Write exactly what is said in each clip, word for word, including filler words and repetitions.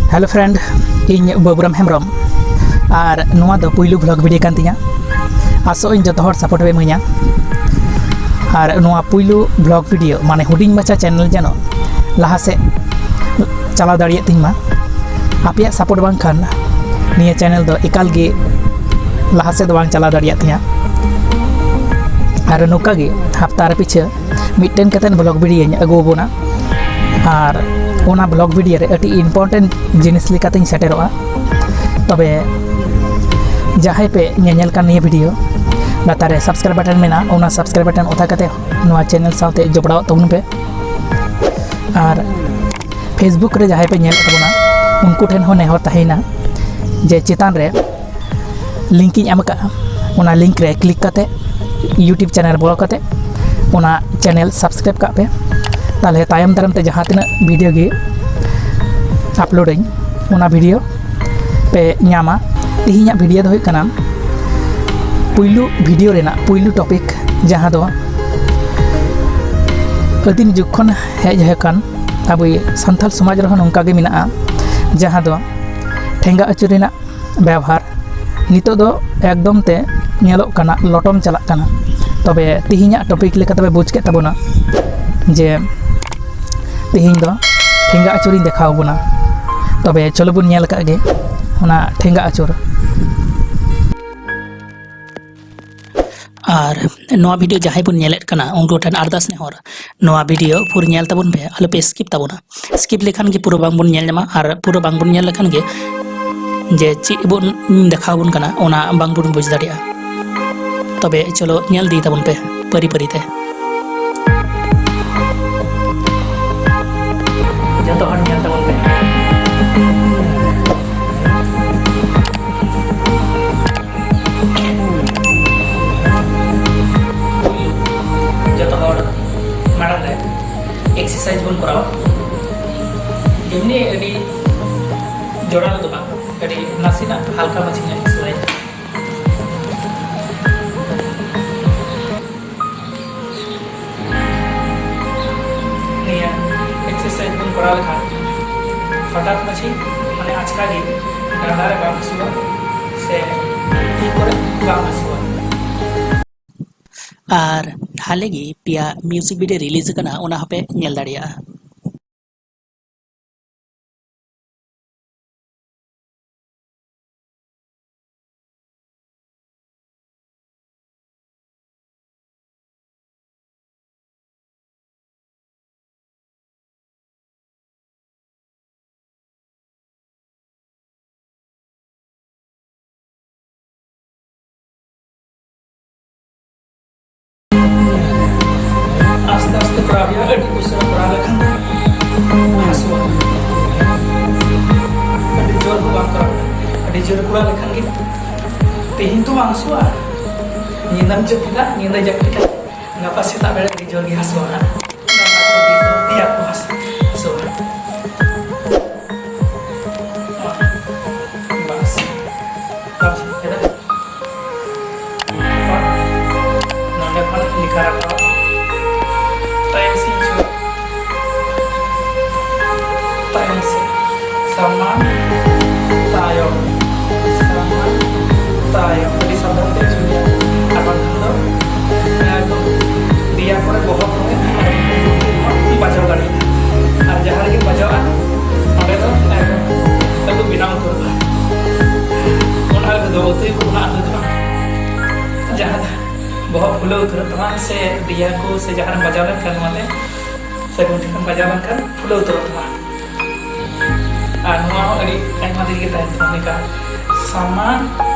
Hello friend, ᱤᱧ ᱵᱟᱹᱵᱩᱨᱟᱢ ᱦᱮᱢᱵᱨᱚᱢ᱾ ᱟᱨ ᱱᱚᱣᱟ ᱫᱚ ᱯᱩᱭᱞᱩ vlog video ᱠᱟᱱ ᱛᱤᱧᱟ᱾ ᱟᱥᱚᱜ ᱟᱹᱧ ᱡᱚᱛᱚ ᱦᱚᱲ support ᱯᱮ ᱤᱢᱟᱹᱧᱟ᱾ ᱟᱨ ᱱᱚᱣᱟ ᱯᱩᱭᱞᱩ vlog video, ᱢᱟᱱᱮ ᱦᱩᱰᱤᱧ ᱢᱟᱪᱷᱟ channel ᱡᱮᱱᱚ ᱞᱟᱦᱟ ᱥᱮᱫ ᱪᱟᱞᱟᱣ ᱫᱟᱲᱮᱭᱟᱜ ᱛᱤᱧ ᱢᱟ᱾ ᱟᱯᱮᱭᱟᱜ support ᱵᱟᱝᱠᱷᱟᱱ ᱱᱤᱭᱟᱹ channel ᱫᱚ ᱮᱠᱟᱞ ᱜᱮ ᱞᱟᱦᱟ ᱥᱮᱫ ᱫᱚ ᱵᱟᱝ ᱪᱟᱞᱟᱣ ᱫᱟᱲᱮᱭᱟᱜ ᱛᱤᱧᱟ᱾ ᱟᱨ ᱱᱚᱝᱠᱟ ᱜᱮ ᱦᱟᱯᱛᱟ ᱨᱮ ᱯᱤᱪᱷᱟᱹ ᱢᱤᱫᱴᱮᱱ ᱠᱟᱛᱮᱫ vlog videoᱧ ᱟᱹᱜᱩ ᱟᱵᱚᱱᱟ᱾ ᱟᱨ ᱚᱱᱟ vlog video ᱨᱮ ᱟᱹᱰᱤ important ᱡᱤᱱᱤᱥ ᱞᱮᱠᱟᱛᱮᱧ ᱥᱮᱴᱮᱨᱚᱜᱼᱟ᱾ ᱛᱚᱵᱮ ᱡᱟᱦᱟᱸᱭ ᱯᱮ ᱧᱮᱧᱮᱞ ᱠᱟᱱ ᱱᱤᱭᱟᱹ video, ᱞᱟᱛᱟᱨ ᱨᱮ subscribe button ᱢᱮᱱᱟᱜᱼᱟ, ᱚᱱᱟ subscribe button ᱚᱛᱟ ᱠᱟᱛᱮ ᱱᱚᱣᱟ channel ᱥᱟᱶᱛᱮ ᱡᱚᱯᱲᱟᱣ ᱛᱟᱵᱚᱱ ᱯᱮ᱾ ᱟᱨ Facebook ᱨᱮ ᱡᱟᱦᱟᱸᱭ ᱯᱮ ᱧᱮᱞᱮᱫ ᱛᱟᱵᱚᱱᱟ, ᱩᱱᱠᱩ ᱴᱷᱮᱱ ᱦᱚᱸ ᱱᱮᱦᱚᱨ ᱛᱟᱦᱮᱸᱭᱮᱱᱟ ᱡᱮ ᱪᱮᱛᱟᱱ ᱨᱮ link ᱤᱧ ᱮᱢ ᱟᱠᱟᱫᱼᱟ, ᱚᱱᱟ link ᱨᱮ click ᱠᱟᱛᱮ YouTube channel ᱵᱚᱞᱚ ᱠᱟᱛᱮ ᱚᱱᱟ channel subscribe ᱠᱟᱜ ᱯᱮ᱾ ᱛᱟᱦᱚᱞᱮ ᱛᱟᱭᱚᱢ ᱫᱟᱨᱟᱢ ᱛᱮ ᱡᱟᱦᱟᱸ ᱛᱤᱱᱟᱹᱜ video ᱜᱮ upload ᱟᱹᱧ, ᱚᱱᱟ video ᱯᱮ ᱧᱟᱢᱟ᱾ ᱛᱮᱦᱮᱧᱟᱜ video ᱫᱚ ᱦᱩᱭᱩᱜ ᱠᱟᱱᱟ ᱯᱩᱭᱞᱩ video ᱨᱮᱱᱟᱜ ᱯᱩᱭᱞᱩ topic, ᱡᱟᱦᱟᱸ ᱫᱚ ᱟᱹᱫᱤᱢ ᱡᱩᱜᱽ ᱠᱷᱚᱱ ᱦᱮᱡ ᱟᱠᱟᱱ ᱟᱵᱚ ᱥᱟᱱᱛᱟᱲ ᱥᱚᱢᱟᱡᱽ ᱨᱮᱦᱚᱸ ᱱᱚᱝᱠᱟ ᱜᱮ ᱢᱮᱱᱟᱜᱼᱟ, ᱡᱟᱦᱟᱸ ᱫᱚ ᱴᱷᱮᱸᱜᱟ ᱟᱹᱪᱩᱨ ᱨᱮᱱᱟᱜ ᱵᱮᱣᱦᱟᱨ ᱱᱤᱛᱚᱜ ᱫᱚ ᱮᱠᱫᱚᱢ ᱛᱮ ᱧᱮᱞᱚᱜ ᱠᱟᱱᱟ, ᱞᱚᱴᱚᱢ ᱪᱟᱞᱟᱜ ᱠᱟᱱᱟ᱾ ᱛᱚᱵᱮ ᱛᱤᱦᱤᱧᱟᱜ topic ᱞᱮᱠᱟᱛᱮ ᱯᱮ ᱵᱩᱡᱽ ᱠᱮᱫ ᱛᱟᱵᱚᱱᱟ ᱡᱮ ᱛᱤᱦᱤᱧ ᱫᱚ ᱴᱷᱮᱸᱜᱟ ᱟᱹᱪᱩᱨᱤᱧ ᱫᱮᱠᱷᱟᱣ ᱟᱵᱚᱱᱟ᱾ ᱛᱚᱵᱮ ᱪᱚᱞᱚ ᱵᱚᱱ ᱧᱮᱞ ᱟᱠᱟᱫ ᱜᱮ ᱚᱱᱟ ᱴᱷᱮᱸᱜᱟ ᱟᱹᱪᱩᱨ᱾ ᱟᱨ ᱱᱚᱣᱟ video ᱡᱟᱦᱟᱸᱭ ᱵᱚᱱ ᱧᱮᱞᱮᱫ ᱠᱟᱱᱟ, ᱩᱱᱠᱩ ᱴᱷᱮᱱ ᱟᱨᱫᱟᱥ ᱱᱮᱦᱚᱨ, ᱱᱚᱣᱟ video ᱯᱩᱨᱟᱹ ᱧᱮᱞ ᱛᱟᱵᱚᱱ ᱯᱮ, ᱟᱞᱚ ᱯᱮ skip ᱛᱟᱵᱚᱱᱟ᱾ Skip ᱞᱮᱠᱷᱟᱱ ᱜᱮ ᱯᱩᱨᱟᱹ ᱵᱟᱝ ᱵᱚᱱ ᱧᱮᱞ ᱧᱟᱢᱟ, ᱟᱨ ᱯᱩᱨᱟᱹ ᱵᱟᱝ ᱵᱚᱱ ᱧᱮᱞ ᱞᱮᱠᱷᱟᱱ ᱜᱮ ᱡᱮ ᱪᱮᱫ ᱵᱚᱱ ᱫᱮᱠᱷᱟᱣ ᱟᱵᱚᱱ ᱠᱟᱱᱟ, ᱚᱱᱟ ᱵᱟᱝ ᱵᱚᱱ ᱵᱩᱡᱽ ᱫᱟᱲᱮᱭᱟᱜᱼᱟ᱾ ᱛᱚᱵᱮ ᱪᱚᱞᱚ ᱧᱮᱞ ᱤᱫᱤ ᱛᱟᱵᱚᱱ ᱯᱮ ᱯᱟᱹᱨᱤ ᱯᱟᱹᱨᱤ ᱛᱮ᱾ ᱡᱚᱛᱚ ᱦᱚᱲ ᱧᱮᱞ ᱛᱟᱵᱚᱱ ᱯᱮ᱾ ᱡᱚᱛᱚ ᱦᱚᱲ ᱢᱟᱲᱟᱝ ᱨᱮ exercise ᱵᱚᱱ ᱠᱚᱨᱟᱣᱟ᱾ ᱮᱢᱱᱤ ᱟᱹᱰᱤ ᱡᱚᱲᱟᱣ ᱫᱚ ᱵᱟᱝ, ᱟᱹᱰᱤ ᱱᱟᱥᱮᱱᱟᱜ ᱦᱟᱞᱠᱟ ᱢᱟᱪᱷᱟ ᱧᱚᱜ exercise᱾ ᱱᱤᱭᱟᱹ exercise ᱵᱚᱱ ᱠᱚᱨᱟᱣ ᱞᱮᱠᱷᱟᱱ ᱦᱚᱴᱟᱛ ᱢᱟᱪᱷᱟ ᱟᱪᱠᱟ ᱜᱮ ᱰᱟᱸᱰᱟ ᱨᱮ ᱵᱟᱝ ᱦᱟᱹᱥᱩᱣᱟ ᱥᱮ ᱛᱤ ᱠᱚᱨᱮ ᱵᱟᱝ ᱦᱟᱹᱥᱩᱣᱟ᱾ ᱟᱨ ᱦᱟᱞᱮ ᱜᱮ ᱯᱮᱭᱟ ᱢᱤᱭᱩᱡᱤᱠ ᱵᱷᱤᱰᱤᱭᱳ ᱨᱤᱞᱤᱡᱽ ᱟᱠᱟᱱᱟ, ᱚᱱᱟ ᱦᱚᱸᱯᱮ ᱧᱮᱞ ᱫᱟᱲᱮᱭᱟᱜᱼᱟ᱾ ᱟᱥᱛᱮ ᱟᱥᱛᱮ ᱠᱚᱨᱟᱣ ᱦᱩᱭᱩᱜᱼᱟ, ᱟᱹᱰᱤ ᱩᱥᱟᱹᱨᱟ ᱠᱚᱨᱟᱣ ᱞᱮᱠᱷᱟᱱ ᱫᱚ ᱦᱟᱹᱥᱩᱣᱟ᱾ ᱟᱹᱰᱤ ᱡᱳᱨ ᱫᱚ ᱵᱟᱝ ᱠᱚᱨᱟᱣ ᱦᱩᱭᱩᱜᱼᱟ, ᱟᱹᱰᱤ ᱡᱳᱨ ᱠᱚᱨᱟᱣ ᱞᱮᱠᱷᱟᱱ ᱜᱮ ᱛᱮᱦᱮᱧ ᱫᱚ ᱵᱟᱝ ᱦᱟᱹᱥᱩᱣᱟ, ᱧᱤᱫᱟᱹᱢ ᱡᱟᱹᱯᱤᱫᱟ, ᱧᱤᱫᱟᱹ ᱡᱟᱹᱯᱤᱫ ᱠᱟᱛᱮ ᱜᱟᱯᱟ ᱥᱮᱛᱟᱜ ᱵᱮᱲᱟ ᱟᱹᱰᱤ ᱡᱳᱨ ᱜᱮ ᱦᱟᱹᱥᱩᱣᱟ ᱦᱟᱸᱜ᱾ ᱚᱱᱟ ᱠᱚ ᱫᱤᱭᱟ ᱠᱚ ᱦᱟᱹᱥᱩ-, ᱦᱟᱹᱥᱩᱣᱟ᱾ ᱵᱟᱥ᱾ ᱵᱟᱥ, ᱪᱮᱫᱟᱜ? ᱱᱚᱰᱮ ᱠᱷᱚᱱ ᱞᱮᱠᱷᱟ ᱨᱟᱠᱟᱵ᱾ ᱛᱟᱭᱚᱢ ᱥᱮᱫ ᱦᱤᱡᱩᱜ᱾ ᱛᱟᱭᱚᱢ ᱥᱮᱫ᱾ ᱥᱟᱢᱟᱝ, ᱛᱟᱭᱚᱢ, ᱥᱟᱢᱟᱝ, ᱛᱟᱭᱚᱢ᱾ ᱟᱹᱰᱤ ᱥᱟᱵᱫᱷᱟᱱ ᱛᱮ ᱟᱹᱪᱩᱨ ᱦᱩᱭᱩᱜᱼᱟ᱾ ᱟᱨ ᱵᱟᱝᱠᱷᱟᱱ ᱫᱚ ᱮᱠᱫᱚᱢ ᱫᱮᱭᱟ ᱠᱚᱨᱮ, ᱵᱚᱦᱚᱜ ᱠᱚᱨᱮ ᱵᱟᱡᱟᱣ ᱫᱟᱲᱮᱭᱟᱜᱼᱟ᱾ ᱟᱨ ᱡᱟᱦᱟᱸ ᱨᱮᱜᱮ ᱵᱟᱡᱟᱣᱼᱟ, ᱚᱸᱰᱮ ᱫᱚ ᱮᱠᱫᱚᱢ ᱟᱹᱞᱩ ᱵᱮᱱᱟᱣ ᱩᱛᱟᱹᱨᱚᱜᱼᱟ᱾ ᱚᱱᱟ ᱨᱮᱫᱚ ᱩᱛᱩᱭ ᱠᱚ ᱚᱱᱟ ᱟᱹᱞᱩ ᱫᱚ ᱵᱟᱝ᱾ ᱡᱟᱦᱟᱸ ᱫᱚ ᱵᱚᱦᱚᱜ ᱯᱷᱩᱞᱟᱹᱣ ᱩᱛᱟᱹᱨᱚᱜ ᱛᱟᱢᱟ ᱥᱮ ᱫᱮᱭᱟ ᱠᱚ ᱥᱮ ᱡᱟᱦᱟᱸ ᱨᱮᱢ ᱵᱟᱡᱟᱣ ᱞᱮᱱᱠᱷᱟᱱ, ᱱᱚᱣᱟᱛᱮ ᱥᱮ ᱜᱚᱱᱴᱷᱮ ᱠᱚᱢ ᱵᱟᱡᱟᱣ ᱞᱮᱱᱠᱷᱟᱱ ᱯᱷᱩᱞᱟᱹᱣ ᱩᱛᱟᱹᱨᱚᱜ ᱛᱟᱢᱟ᱾ ᱟᱨ ᱱᱚᱣᱟ ᱦᱚᱸ ᱟᱹᱰᱤ ᱟᱭᱢᱟ ᱫᱤᱱ ᱜᱮ ᱛᱟᱦᱮᱱ ᱛᱟᱢᱟ, ᱞᱮᱠᱟ ᱥᱟᱢᱟᱝ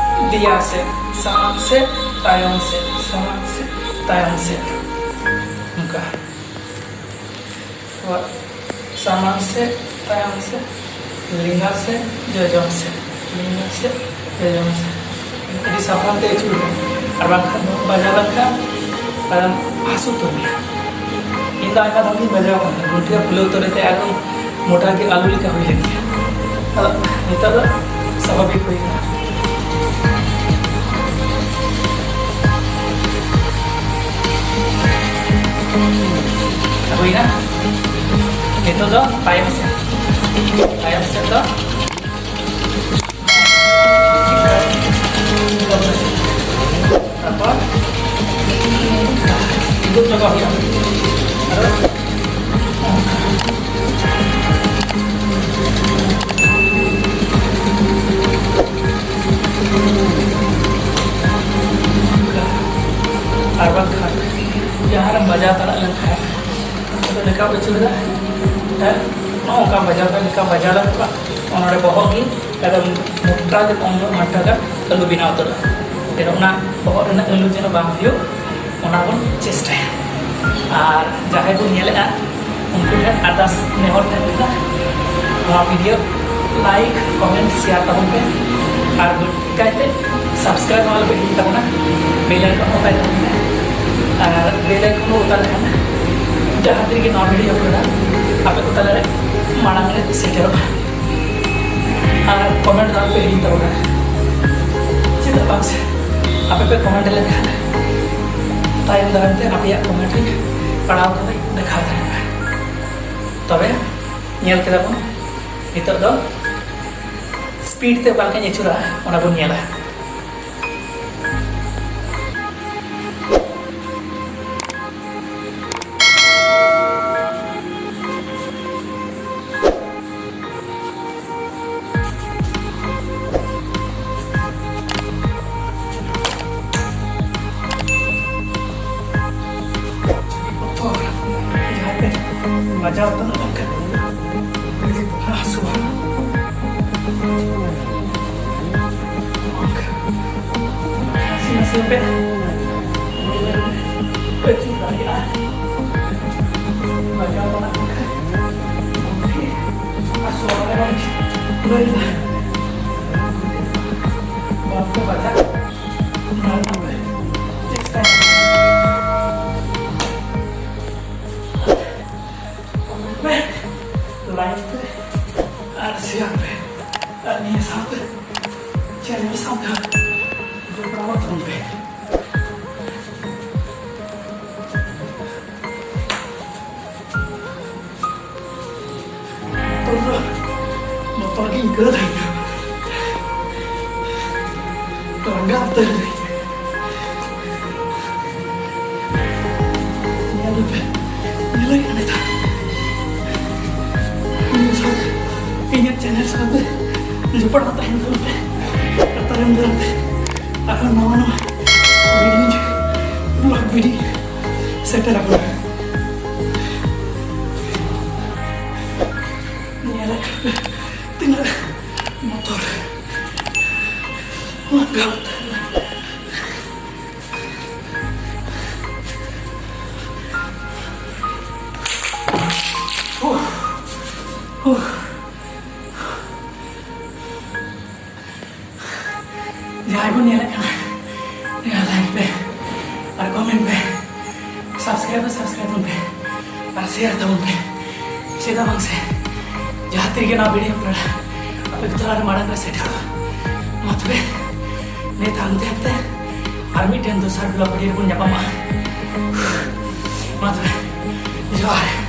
ᱫᱮᱭᱟ ᱥᱮᱫ, ᱥᱟᱢᱟᱝ ᱥᱮᱫ, ᱛᱟᱭᱚᱢ ᱥᱮᱫ, ᱥᱟᱢᱟᱝ ᱥᱮᱫ, ᱛᱟᱭᱚᱢ ᱥᱮᱫ, ᱱᱚᱝᱠᱟ᱾ ᱛᱚ, ᱥᱟᱢᱟᱝ ᱥᱮᱫ, ᱛᱟᱭᱚᱢ ᱥᱮᱫ, ᱞᱮᱸᱜᱟ ᱥᱮᱫ, ᱡᱚᱡᱚᱢ ᱥᱮᱫ, ᱞᱮᱸᱜᱟ ᱥᱮᱫ, ᱡᱚᱡᱚᱢ ᱥᱮᱫ᱾ ᱟᱹᱰᱤ ᱥᱟᱵᱫᱷᱟᱱ ᱛᱮ ᱟᱹᱪᱩᱨ ᱢᱮ, ᱟᱨ ᱵᱟᱝᱠᱷᱟᱱ ᱫᱚ ᱵᱟᱡᱟᱣ ᱞᱮᱱᱠᱷᱟᱱ ᱟᱨ ᱦᱟᱹᱥᱩ ᱩᱛᱟᱹᱨ ᱢᱮᱭᱟ᱾ ᱤᱧ ᱫᱚ ᱟᱭᱢᱟ ᱫᱷᱟᱣ ᱜᱤᱧ ᱵᱟᱡᱟᱣ ᱠᱟᱱᱟ, ᱜᱚᱱᱴᱷᱮ ᱯᱷᱩᱞᱟᱹᱣ ᱩᱛᱟᱹᱨ ᱮᱱ ᱛᱮ ᱮᱠᱫᱚᱢ ᱢᱚᱴᱟ ᱜᱮ ᱟᱹᱞᱩ ᱞᱮᱠᱟ ᱦᱩᱭ ᱞᱮᱱ ᱛᱤᱧᱟ᱾ ᱟᱫᱚ ᱱᱤᱛᱚᱜ ᱫᱚ ᱥᱟᱵᱷᱟᱵᱤᱠ ᱦᱩᱭ ᱠᱟᱱᱟ᱾ ᱦᱩᱭᱱᱟ᱾ ᱱᱤᱛᱚᱜ ᱫᱚ ᱛᱟᱭᱚᱢ ᱥᱮᱫ, ᱛᱟᱭᱚᱢ ᱥᱮᱫ ᱫᱚ ᱛᱟᱨᱯᱚᱨ ᱫᱩᱲᱩᱵ ᱪᱟᱵᱟ ᱦᱩᱭᱩᱜᱼᱟ᱾ ᱟᱫᱚ ᱟᱨ ᱵᱟᱝᱠᱷᱟᱱ ᱡᱟᱦᱟᱸ ᱨᱮᱢ ᱵᱟᱡᱟᱣ ᱛᱟᱲᱟᱜ ᱞᱮᱱᱠᱷᱟᱱ, ᱟᱫᱚ ᱱᱤᱝᱠᱟᱢ ᱟᱹᱪᱩᱨ ᱮᱫᱟ, ᱦᱮᱸ, ᱱᱚᱜᱼᱚ ᱱᱚᱝᱠᱟᱢ ᱵᱟᱡᱟᱣ ᱠᱟᱱᱟ, ᱱᱤᱝᱠᱟᱢ ᱵᱟᱡᱟᱣ ᱞᱮᱱ ᱠᱷᱟᱱ ᱱᱚᱰᱮ ᱵᱚᱦᱚᱜ ᱜᱮ ᱮᱠᱫᱚᱢ ᱢᱚᱴᱟ ᱜᱮ, ᱩᱱᱟᱹᱜ ᱢᱚᱴᱟ ᱜᱮ ᱟᱹᱞᱩ ᱵᱮᱱᱟᱣ ᱩᱛᱟᱹᱨᱚᱜᱼᱟ᱾ ᱯᱷᱤᱨ ᱚᱱᱟ ᱵᱚᱦᱚᱜ ᱨᱮᱱᱟᱜ ᱟᱹᱞᱩ ᱡᱮᱱᱚ ᱵᱟᱝ ᱦᱩᱭᱩᱜ, ᱚᱱᱟ ᱵᱚᱱ ᱪᱮᱥᱴᱟᱭᱟ᱾ ᱟᱨ ᱡᱟᱦᱟᱸᱭ ᱵᱚᱱ ᱧᱮᱞᱮᱫᱼᱟ, ᱩᱱᱠᱩ ᱴᱷᱮᱱ ᱟᱨᱫᱟᱥ ᱱᱮᱦᱚᱨ ᱛᱟᱦᱮᱱ ᱠᱟᱱᱟ, ᱱᱚᱣᱟ video like, comment, share ᱛᱟᱵᱚᱱ ᱯᱮ᱾ ᱟᱨ ᱵᱟᱹᱲᱛᱤ ᱠᱟᱭᱛᱮ subscribe ᱢᱟ ᱟᱞᱚᱯᱮ ᱦᱤᱲᱤᱧ ᱛᱟᱵᱚᱱᱟ, bell icon ᱦᱚᱸ ᱚᱛᱟᱭ ᱛᱟᱵᱚᱱ ᱯᱮ᱾ ᱟᱨ bell icon ᱦᱚᱸ ᱚᱛᱟ ᱞᱮᱠᱷᱟᱱ ᱡᱟᱦᱟᱸ ᱛᱤᱱ ᱨᱮᱜᱮ ᱱᱚᱣᱟ video uploadᱟ, ᱟᱯᱮ ᱠᱚ ᱛᱟᱞᱟᱨᱮ ᱢᱟᱲᱟᱝ ᱨᱮ ᱥᱮᱴᱮᱨᱚᱜᱼᱟ᱾ ᱟᱨ comment ᱫᱚ ᱟᱞᱚᱯᱮ ᱦᱤᱲᱤᱧ ᱛᱟᱵᱚᱱᱟ, ᱪᱮᱫᱟᱜ ᱵᱟᱝ ᱥᱮ ᱟᱯᱮ ᱯᱮ comment ᱞᱮᱠᱷᱟᱱ ᱛᱟᱭᱚᱢ ᱫᱟᱨᱟᱢ ᱛᱮ ᱟᱯᱮᱭᱟᱜ comment ᱤᱧ ᱯᱟᱲᱦᱟᱣ ᱠᱟᱛᱮ ᱫᱮᱠᱷᱟᱣ ᱫᱟᱲᱮᱭᱟᱜᱼᱟ᱾ ᱛᱚᱵᱮ ᱧᱮᱞ ᱠᱮᱫᱟ ᱵᱚᱱ, ᱱᱤᱛᱚᱜ ᱫᱚ speed ᱛᱮ ᱚᱠᱟ ᱞᱮᱠᱟᱧ ᱟᱹᱪᱩᱨᱟ, ᱚᱱᱟ ᱵᱚᱱ ᱧᱮᱞᱟ᱾ ᱵᱚᱛᱚᱨ, ᱡᱟᱦᱟᱸ ᱛᱮ ᱵᱟᱡᱟᱣ ᱛᱟᱱᱟᱜ ᱞᱮᱱᱠᱷᱟᱱ ᱟᱹᱰᱤ ᱦᱟᱹᱥᱩᱣᱟ᱾ ᱱᱟᱥᱮ ᱱᱟᱥᱮ ᱯᱮ ᱟᱹᱪᱩᱨ ᱫᱟᱲᱮᱭᱟᱜᱼᱟ᱾ ᱵᱟᱡᱟᱣ ᱛᱟᱱᱟᱜ ᱞᱮᱱᱠᱷᱟᱱ ᱟᱹᱰᱤ ᱦᱟᱹᱥᱩᱣᱟ᱾ ᱞᱟᱹᱭ ᱫᱟ ᱵᱟᱯᱮ ᱵᱟᱡᱟᱣ᱾ ᱞᱟᱭᱤᱠ ᱯᱮ ᱟᱨ ᱥᱮᱭᱟᱨ ᱯᱮ ᱟᱨ ᱱᱤᱭᱟᱹ ᱥᱟᱶᱛᱮ ᱪᱮᱱᱮᱞ ᱥᱟᱶᱛᱮ ᱡᱚᱯᱲᱟᱣ ᱛᱟᱵᱚᱱ ᱯᱮ᱾ ᱵᱚᱛᱚᱨ ᱫᱚ ᱵᱚᱛᱚᱨ ᱜᱤᱧ ᱟᱹᱭᱠᱟᱹᱣ ᱫᱟ ᱤᱧ ᱫᱚ᱾ ᱛᱚ, ᱞᱟᱸᱜᱟ ᱩᱛᱟᱹᱨ ᱮᱱᱟᱹᱧ᱾ ᱧᱮᱞ ᱯᱮ, ᱧᱮᱞᱮ ᱠᱟᱱᱟ ᱱᱮᱛᱟᱨ᱾ ᱤᱧ ᱥᱟᱶᱛᱮ, ᱤᱧᱟᱹᱜ ᱪᱮᱱᱮᱞ ᱥᱟᱶᱛᱮ ᱡᱚᱯᱲᱟᱣ ᱛᱟᱦᱮᱱ ᱛᱟᱵᱚᱱ ᱯᱮ᱾ ᱟᱨ ᱛᱟᱭᱚᱢ ᱫᱟᱨᱟᱢ ᱛᱮ ᱟᱨᱦᱚᱸ ᱱᱟᱣᱟ ᱱᱟᱣᱟ ᱵᱷᱤᱰᱤᱭᱳ, ᱵᱞᱚᱜ ᱵᱷᱤᱰᱤᱭᱳ ᱥᱮᱴᱮᱨ ᱟᱵᱚᱱ᱾ ᱧᱮᱞᱮ ᱠᱟᱱᱟ ᱯᱮ, ᱛᱤᱱᱟᱹᱜ ᱵᱚᱛᱚᱨ᱾ ᱞᱟᱸᱜᱟ ᱩᱛᱟᱹᱨ ᱮᱱᱟᱹᱧ᱾ ᱡᱟᱦᱟᱸᱭ ᱵᱚᱱ ᱧᱮᱞᱮᱫ ᱠᱟᱱᱟ, ᱱᱤᱭᱟᱹ ᱞᱟᱭᱤᱠ ᱯᱮ ᱟᱨ ᱠᱚᱢᱮᱱᱴ ᱯᱮ, ᱥᱟᱵᱥᱠᱨᱟᱭᱤᱵ ᱯᱮ, ᱥᱟᱵᱥᱠᱨᱟᱭᱤᱵ ᱛᱟᱵᱚᱱ ᱯᱮ ᱟᱨ ᱥᱮᱭᱟᱨ ᱛᱟᱵᱚᱱ ᱯᱮ᱾ ᱪᱮᱫᱟᱜ ᱵᱟᱝ ᱥᱮ, ᱡᱟᱦᱟᱸ ᱛᱤᱨᱮᱜᱮ ᱱᱚᱣᱟ ᱵᱷᱤᱰᱤᱭᱳ ᱟᱯᱞᱳᱰᱟ, ᱟᱯᱮ ᱠᱚ ᱛᱟᱞᱟᱨᱮ ᱢᱟᱲᱟᱝ ᱨᱮ ᱥᱮᱴᱮᱨᱚᱜᱼᱟ᱾ ᱢᱟ ᱛᱚᱵᱮ, ᱱᱤᱛ ᱦᱟᱱᱛᱮ ᱦᱟᱱᱛᱮ ᱟᱨ ᱢᱤᱫᱴᱮᱱ ᱫᱚᱥᱟᱨ ᱵᱞᱚᱜ ᱵᱷᱤᱰᱤᱭᱳ ᱨᱮᱵᱚᱱ ᱧᱟᱯᱟᱢᱟ᱾ ᱢᱟ ᱛᱚᱵᱮ, ᱡᱚᱦᱟᱨ᱾